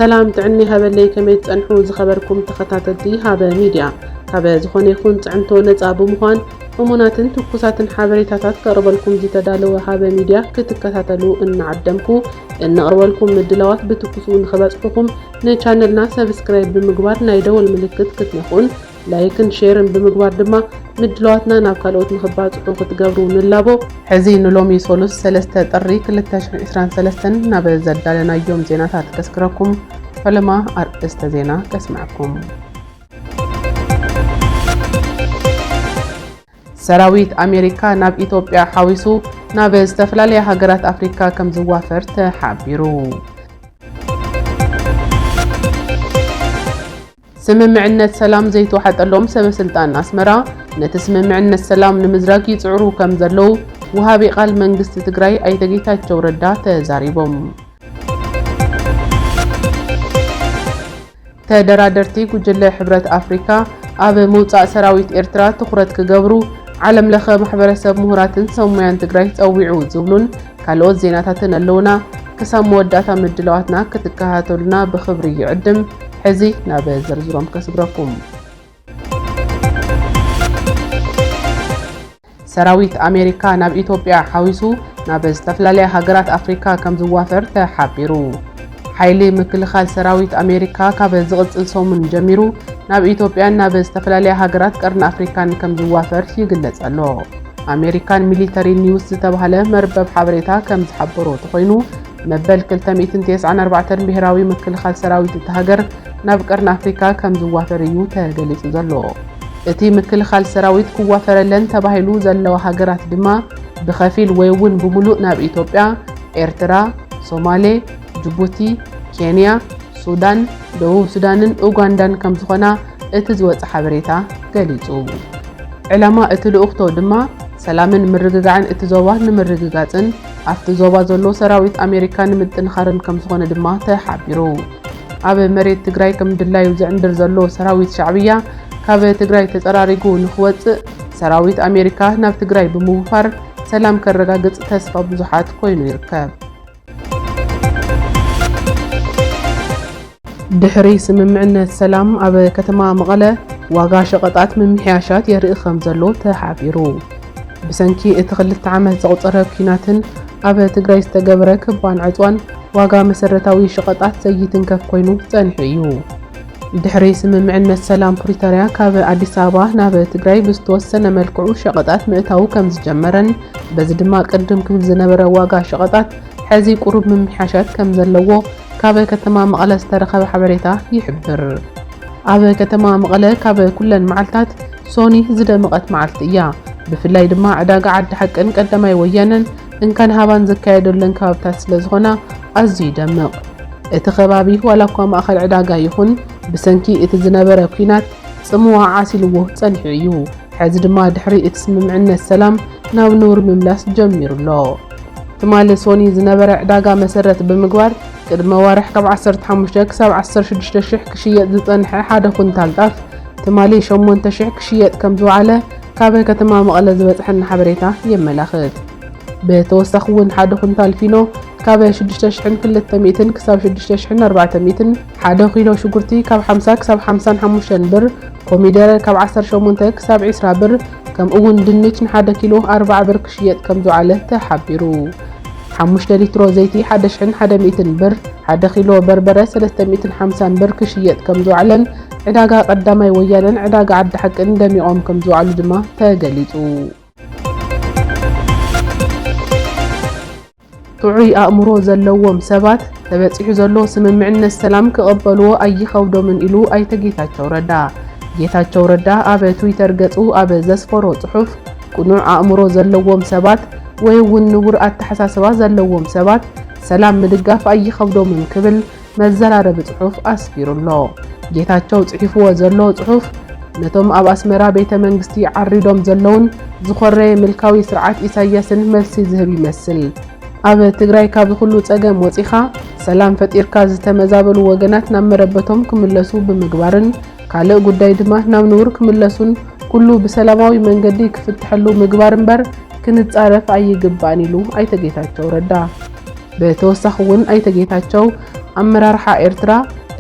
ሰላም ጥዕና ይሃበለይ፣ ከመይ ትጸንሑ ዝኸበርኩም ተኸታተልቲ ሃበ ሚድያ? ካበ ዝኾነ ይኹን ጽዕንቶ ነጻ ብምዃን እሙናትን ትኩሳትን ሓበሬታታት ከቕርበልኩም ዝተዳለወ ሃበ ሚድያ ክትከታተሉ እናዓደምኩ፣ እነቕርበልኩም ምድላዋት ብትኩሱ ንኽበጽሑኹም ንቻነልና ሰብስክራይብ ብምግባር ናይ ደወል ምልክት ክትነኽኡን ላይክን ሼርን ብምግባር ድማ ምድላዋትና ናብ ካልኦት ንኽባጽሑ ክትገብሩ ንላቦ። ሕዚ ንሎሚ ሶሉስ ሰለስተ ጥሪ ክልተ ሽሕን ዕስራን ሰለስተን ናብ ዘዳለናዮም ዜናታት ከስግረኩም። ፈለማ ኣርእስተ ዜና ከስምዐኩም። ሰራዊት ኣሜሪካ ናብ ኢትዮጵያ ሓዊሱ ናብ ዝተፈላለያ ሃገራት ኣፍሪካ ከም ዝዋፈር ተሓቢሩ። ስምምዕነት ሰላም ዘይተዋሓጠሎም ሰበ ስልጣን ኣስመራ ነቲ ስምምዕነት ሰላም ንምዝራግ ይጽዕሩ ከም ዘለዉ ወሃቢ ቃል መንግስቲ ትግራይ ኣይተ ጌታቸው ረዳ ተዛሪቦም። ተደራደርቲ ጉጅለ ሕብረት ኣፍሪካ ኣብ ምውጻእ ሰራዊት ኤርትራ ትኹረት ክገብሩ ዓለም ለኸ ማሕበረሰብ ምሁራትን ሰብ ሞያን ትግራይ ጸዊዑ ዝብሉን ካልኦት ዜናታትን ኣለውና። ክሳብ መወዳእታ ምድላዋትና ክትከታተሉና ብኽብሪ ይዕድም። ሕዚ ናብ ዝርዝሮም ከስግረኩም። ሰራዊት ኣሜሪካ ናብ ኢትዮጵያ ሓዊሱ ናብ ዝተፈላለያ ሃገራት ኣፍሪካ ከም ዝዋፈር ተሓቢሩ። ሓይሊ ምክልኻል ሰራዊት ኣሜሪካ ካብ ዝቕጽል ሰሙን ጀሚሩ ናብ ኢትዮጵያን ናብ ዝተፈላለያ ሃገራት ቀርኒ ኣፍሪካን ከም ዝዋፈር ይግለጽ ኣሎ። ኣሜሪካን ሚሊተሪ ኒውስ ዝተባህለ መርበብ ሓበሬታ ከም ዝሓበሮ ተኾይኑ፣ መበል ክልተ ሚእትን ተስዓን ኣርባዕተን ብሄራዊ ምክልኻል ሰራዊት እታ ሃገር ናብ ቀርኒ ኣፍሪካ ከም ዝዋፈር እዩ ተገሊጹ ዘሎ። እቲ ምክልኻል ሰራዊት ክዋፈረለን ተባሂሉ ዘለዋ ሃገራት ድማ ብኸፊል ወይ እውን ብምሉእ ናብ ኢትዮጵያ፣ ኤርትራ፣ ሶማሌ፣ ጅቡቲ፣ ኬንያ፣ ሱዳን፣ ደቡብ ሱዳንን ኡጋንዳን ከም ዝኾና እቲ ዝወጸ ሓበሬታ ገሊጹ። ዕላማ እቲ ልኡኽቶ ድማ ሰላምን ምርግጋዕን እቲ ዞባ ንምርግጋጽን ኣብቲ ዞባ ዘሎ ሰራዊት ኣሜሪካ ንምጥንኻርን ከም ዝኾነ ድማ ተሓቢሩ። ኣብ መሬት ትግራይ ከም ድላዩ ዝዕንድር ዘሎ ሰራዊት ሻዕብያ ካብ ትግራይ ተጸራሪጉ ንኽወጽእ ሰራዊት ኣሜሪካ ናብ ትግራይ ብምውፋር ሰላም ከረጋግጽ ተስፋ ብዙሓት ኮይኑ ይርከብ። ድሕሪ ስምምዕነት ሰላም ኣብ ከተማ መቐለ ዋጋ ሸቐጣት ምምሕያሻት የርኢ ከም ዘሎ ተሓቢሩ። ብሰንኪ እቲ ክልተ ዓመት ዘቑጸረ ኲናትን ኣብ ትግራይ ዝተገበረ ክባን ዕጽዋን ዋጋ መሰረታዊ ሸቐጣት ዘይትንከፍ ኮይኑ ጸኒሑ እዩ። ድሕሪ ስምምዕነት ሰላም ፕሪቶርያ ካብ ኣዲስ ኣበባ ናብ ትግራይ ብዝተወሰነ መልክዑ ሸቐጣት ምእታው ከም ዝጀመረን በዚ ድማ ቅድም ክብል ዝነበረ ዋጋ ሸቐጣት ሕዚ ቁሩብ ምምሕያሻት ከም ዘለዎ ካብ ከተማ መቐለ ዝተረኸበ ሓበሬታ ይሕብር። ኣብ ከተማ መቐለ ካብ ኩለን መዓልታት ሶኒ ዝደመቐት መዓልቲ እያ። ብፍላይ ድማ ዕዳጋ ዓዲ ሓቅን ቀዳማይ ወያነን እንካን ሃባን ዝካየደለን ከባብታት ስለ ዝኾና ኣዝዩ ይደምቕ። እቲ ከባቢ ዋላ እኳ ማእኸል ዕዳጋ ይኹን ብሰንኪ እቲ ዝነበረ ኲናት ጽምዋ ዓሲልዎ ጸኒሑ እዩ። ሕዚ ድማ ድሕሪ እቲ ስምምዕነት ሰላም ናብ ንቡር ምምላስ ጀሚሩ ኣሎ። ትማሊ ሶኒ ዝነበረ ዕዳጋ መሰረት ብምግባር ቅድመ ዋርሕ ካብ ዓሰርተ ሓሙሽተ ክሳብ ዓሰርተ ሽዱሽተ ሽሕ ክሽየጥ ዝጸንሐ ሓደ ኩንታል ጣፍ ትማሊ ሸሞንተ ሽሕ ክሽየጥ ከም ዝወዓለ ካብ ከተማ መቐለ ዝበጽሐና ሓበሬታ የመላኽት። ብተወሳኺ እውን ሓደ ኩንታል ፊኖ ካብ ሽዱሽተ ሽሕን ክልተ ሚእትን ክሳብ ሽዱሽተ ሽሕን ኣርባዕተ ሚእትን፣ ሓደ ኪሎ ሽጉርቲ ካብ ሓምሳ ክሳብ ሓምሳን ሓሙሽተን ብር፣ ኮሚደረ ካብ ዓሰርተ ሸሞንተ ክሳብ ዕስራ ብር፣ ከምኡ እውን ድንች ንሓደ ኪሎ ኣርብዓ ብር ክሽየጥ ከም ዝውዓለ ተሓቢሩ። ሓሙሽተ ሊትሮ ዘይቲ ሓደ ሽሕን ሓደ ሚእትን ብር፣ ሓደ ኪሎ በርበረ ሰለስተ ሚእትን ሓምሳን ብር ክሽየጥ ከም ዝውዓለን ዕዳጋ ቀዳማይ ወያነን ዕዳጋ ዓዲ ሓቅን ደሚቖም ከም ዝውዓሉ ድማ ተገሊጹ። ጥዑይ ኣእምሮ ዘለዎም ሰባት ተበጺሑ ዘሎ ስምምዕነት ሰላም ክቕበልዎ ኣይኸብዶምን ኢሉ ኣይተ ጌታቸው ረዳ። ጌታቸው ረዳ ኣብ ትዊተር ገጹ ኣብ ዘስፈሮ ጽሑፍ፣ ቅኑዕ ኣእምሮ ዘለዎም ሰባት ወይ እውን ንቡር ኣተሓሳስባ ዘለዎም ሰባት ሰላም ምድጋፍ ኣይኸብዶምን ክብል መዘራረቢ ጽሑፍ ኣስፊሩ ኣሎ። ጌታቸው ጽሒፍዎ ዘሎ ጽሑፍ ነቶም ኣብ ኣስመራ ቤተ መንግስቲ ዓሪዶም ዘለውን ዝኾረየ ምልካዊ ስርዓት ኢሳያስን መልሲ ዝህብ ይመስል። ኣብ ትግራይ ካብዚ ኩሉ ጸገም ወጺኻ ሰላም ፈጢርካ ዝተመዛበሉ ወገናት ናብ መረበቶም ክምለሱ ብምግባርን ካልእ ጉዳይ ድማ ናብ ንቡር ክምለሱን ኩሉ ብሰላማዊ መንገዲ ክፍትሐሉ ምግባር እምበር ክንጻረፍ ኣይግባእን ኢሉ ኣይተ ጌታቸው ረዳ። ብተወሳኺ እውን ኣይተ ጌታቸው ኣመራርሓ ኤርትራ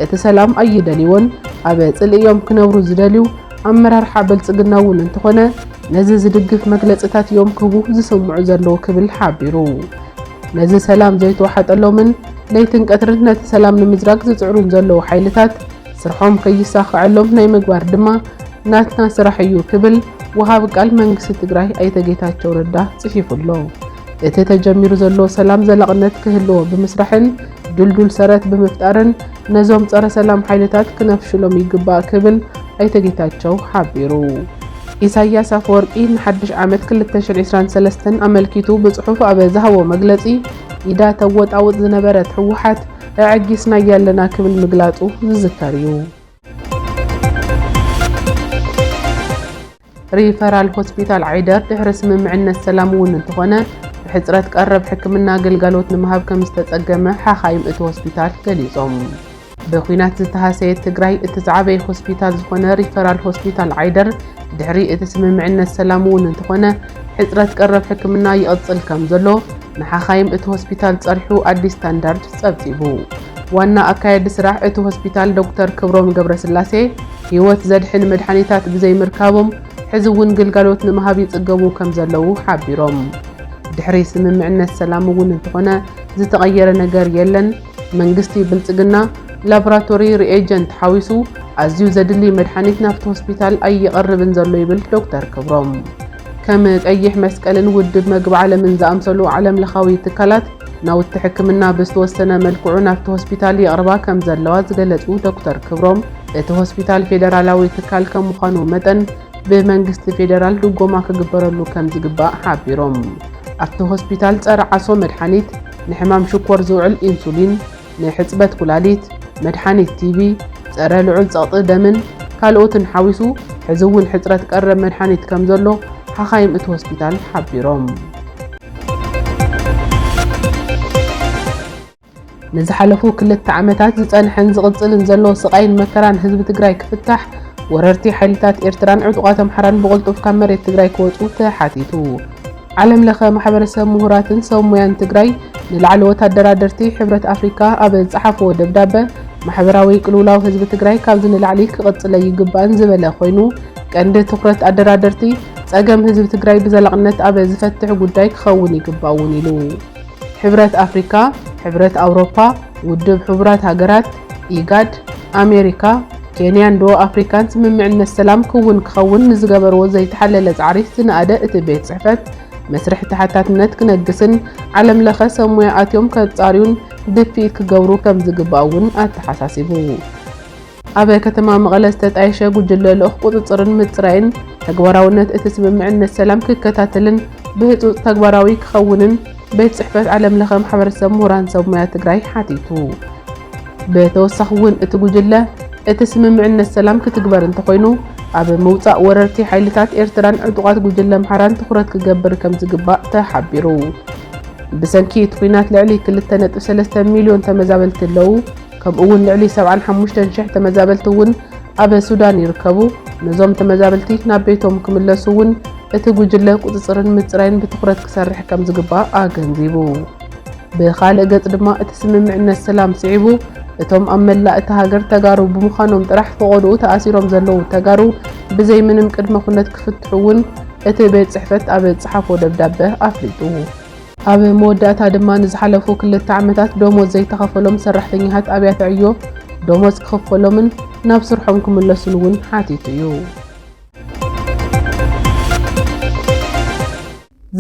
እቲ ሰላም ኣይደልይዎን፣ ኣብ ጽልኢ እዮም ክነብሩ ዝደልዩ። ኣመራርሓ ብልጽግና እውን እንተኾነ ነዚ ዝድግፍ መግለጽታት እዮም ክህቡ ዝስምዑ ዘለዉ ክብል ሓቢሩ። ነዚ ሰላም ዘይተዋሓጠሎምን ለይትን ቀትርን ነቲ ሰላም ንምዝራግ ዝጽዕሩን ዘለዉ ሓይልታት ስርሖም ከይሳኸዐሎም ናይ ምግባር ድማ ናትና ስራሕ እዩ ክብል ወሃቢ ቃል መንግስቲ ትግራይ ኣይተ ጌታቸው ረዳ ጽሒፉ ኣሎ። እቲ ተጀሚሩ ዘሎ ሰላም ዘላቕነት ክህልዎ ብምስራሕን ድልዱል ሰረት ብምፍጣርን ነዞም ጸረ ሰላም ሓይልታት ክነፍሽሎም ይግባእ ክብል ኣይተ ጌታቸው ሓቢሩ። ኢሳያስ ኣፈወርቂ ንሓድሽ ዓመት ክልተ ሽሕን ዕስራን ሰለስተን ኣመልኪቱ ብጽሑፍ ኣብ ዝሃቦ መግለጺ፣ ኢዳ ተወጣውጥ ዝነበረት ህወሓት ኣዐጊስናያ ኣለና ክብል ምግላጹ ዝዝከር እዩ። ሪፈራል ሆስፒታል ዓይደር ድሕሪ ስምምዕነት ሰላም እውን እንተኾነ ብሕጽረት ቀረብ ሕክምና ኣገልጋሎት ንምሃብ ከም ዝተጸገመ ሓኻይም እቲ ሆስፒታል ገሊጾም። ብኲናት ዝተሃሰየት ትግራይ እቲ ዝዓበየ ሆስፒታል ዝኾነ ሪፈራል ሆስፒታል ዓይደር ድሕሪ እቲ ስምምዕነት ሰላም እውን እንተኾነ ሕጽረት ቀረብ ሕክምና ይቕጽል ከም ዘሎ ንሓኻይም እቲ ሆስፒታል ጸሪሑ ኣዲስ ስታንዳርድ ጸብጺቡ። ዋና ኣካያዲ ስራሕ እቲ ሆስፒታል ዶክተር ክብሮም ገብረስላሴ ህይወት ዘድሕን መድሓኒታት ብዘይምርካቦም ሕዚ እውን ግልጋሎት ንምሃብ ይጽገሙ ከም ዘለዉ ሓቢሮም። ድሕሪ ስምምዕነት ሰላም እውን እንተኾነ ዝተቐየረ ነገር የለን። መንግስቲ ብልጽግና ላቦራቶሪ ሪኤጀንት ሓዊሱ ኣዝዩ ዘድሊ መድሓኒት ናብቲ ሆስፒታል ኣየቐርብን ዘሎ ይብል ዶክተር ክብሮም። ከም ቀይሕ መስቀልን ውድብ መግቢ ዓለምን ዝኣምሰሉ ዓለም ለኻዊ ትካላት ናውቲ ሕክምና ብዝተወሰነ መልክዑ ናብቲ ሆስፒታል የቕርባ ከም ዘለዋ ዝገለጹ ዶክተር ክብሮም፣ እቲ ሆስፒታል ፌደራላዊ ትካል ከም ምዃኑ መጠን ብመንግስቲ ፌደራል ድጎማ ክግበረሉ ከም ዝግባእ ሓቢሮም። ኣብቲ ሆስፒታል ጸረ ዓሶ መድሓኒት፣ ንሕማም ሽኮር ዝውዕል ኢንሱሊን፣ ንሕጽበት ኩላሊት፣ መድሓኒት ቲቢ፣ ጸረ ልዑል ጸቕጢ ደምን ካልኦትን ሓዊሱ ሕዚ እውን ሕጽረት ቀረብ መድሓኒት ከም ዘሎ ሓኻይም እቲ ሆስፒታል ሓቢሮም። ንዝሓለፉ ክልተ ዓመታት ዝጸንሐን ዝቕጽልን ዘሎ ስቓይን መከራን ህዝቢ ትግራይ ክፍታሕ ወረርቲ ሓይልታት ኤርትራን ዕጡቓት ኣምሓራን ብቕልጡፍ ካብ መሬት ትግራይ ክወጹ ተሓቲቱ። ዓለም ለኸ ማሕበረሰብ ምሁራትን ሰብ ሞያን ትግራይ ንላዕለዎት ኣደራደርቲ ሕብረት ኣፍሪካ ኣብ ዝጸሓፍዎ ደብዳበ ማሕበራዊ ቅልውላው ህዝቢ ትግራይ ካብዚ ንላዕሊ ክቕጽለ ይግባእን ዝበለ ኮይኑ ቀንዲ ትኹረት ኣደራደርቲ ጸገም ህዝቢ ትግራይ ብዘላቕነት ኣብ ዝፈትሕ ጉዳይ ክኸውን ይግባእ እውን ኢሉ። ሕብረት ኣፍሪካ፣ ሕብረት ኣውሮፓ፣ ውድብ ሕቡራት ሃገራት፣ ኢጋድ፣ ኣሜሪካ፣ ኬንያን ደቡብ ኣፍሪካን ስምምዕነት ሰላም ክውን ክኸውን ንዝገበርዎ ዘይተሓለለ ጻዕሪ ዝነኣደ እቲ ቤት ጽሕፈት መስርሕ ተሓታትነት ክነግስን ዓለም ለኸ ሰብ ሞያ ኣትዮም ከጻርዩን ድፍኢት ክገብሩ ከም ዝግባእ እውን ኣተሓሳሲቡ። ኣብ ከተማ መቐለ ዝተጣየሸ ጉጅለ ልኡኽ ቁጽጽርን ምጽራይን ተግባራውነት እቲ ስምምዕነት ሰላም ክከታተልን ብህጹጽ ተግባራዊ ክኸውንን ቤት ጽሕፈት ዓለም ለኸ ማሕበረሰብ ምሁራን ሰብ ሞያ ትግራይ ሓቲቱ። ብተወሳኺ እውን እቲ ጉጅለ እቲ ስምምዕነት ሰላም ክትግበር እንተኾይኑ ኣብ ምውጻእ ወረርቲ ሓይልታት ኤርትራን ዕጡቓት ጉጅለ ኣምሓራን ትኹረት ክገብር ከም ዝግባእ ተሓቢሩ። ብሰንኪ እቲ ኲናት ልዕሊ ክልተ ነጥቢ ሰለስተ ሚልዮን ተመዛበልቲ ኣለዉ። ከምኡ እውን ልዕሊ ሰብዓን ሓሙሽተን ሽሕ ተመዛበልቲ እውን ኣብ ሱዳን ይርከቡ። ነዞም ተመዛበልቲ ናብ ቤቶም ክምለሱ እውን እቲ ጉጅለ ቁጽጽርን ምጽራይን ብትኹረት ክሰርሕ ከም ዝግባእ ኣገንዚቡ። ብኻልእ ገጽ ድማ እቲ ስምምዕነት ሰላም ስዒቡ እቶም ኣብ መላእ እታ ሃገር ተጋሩ ብምዃኖም ጥራሕ ፈቖድኡ ተኣሲሮም ዘለዉ ተጋሩ ብዘይ ምንም ቅድመ ኩነት ክፍትሑ እውን እቲ ቤት ጽሕፈት ኣብ ዝጸሓፎ ደብዳበ ኣፍሊጡ። ኣብ መወዳእታ ድማ ንዝሓለፉ ክልተ ዓመታት ደሞዝ ዘይተኸፈሎም ሰራሕተኛታት ኣብያተ ዕዮ ደሞዝ ክኽፈሎምን ናብ ስርሖም ክምለሱን እውን ሓቲቱ እዩ።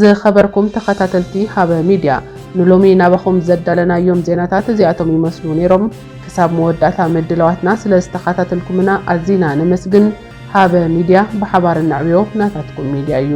ዝኸበርኩም ተኸታተልቲ ሃበ ሚድያ፣ ንሎሚ ናባኹም ዘዳለናዮም ዜናታት እዚኣቶም ይመስሉ ነይሮም። ክሳብ መወዳእታ ምድላዋትና ስለ ዝተኸታተልኩምና ኣዚና ነመስግን። ሃበ ሚድያ፣ ብሓባር እነዕብዮ ናታትኩም ሚድያ እዩ።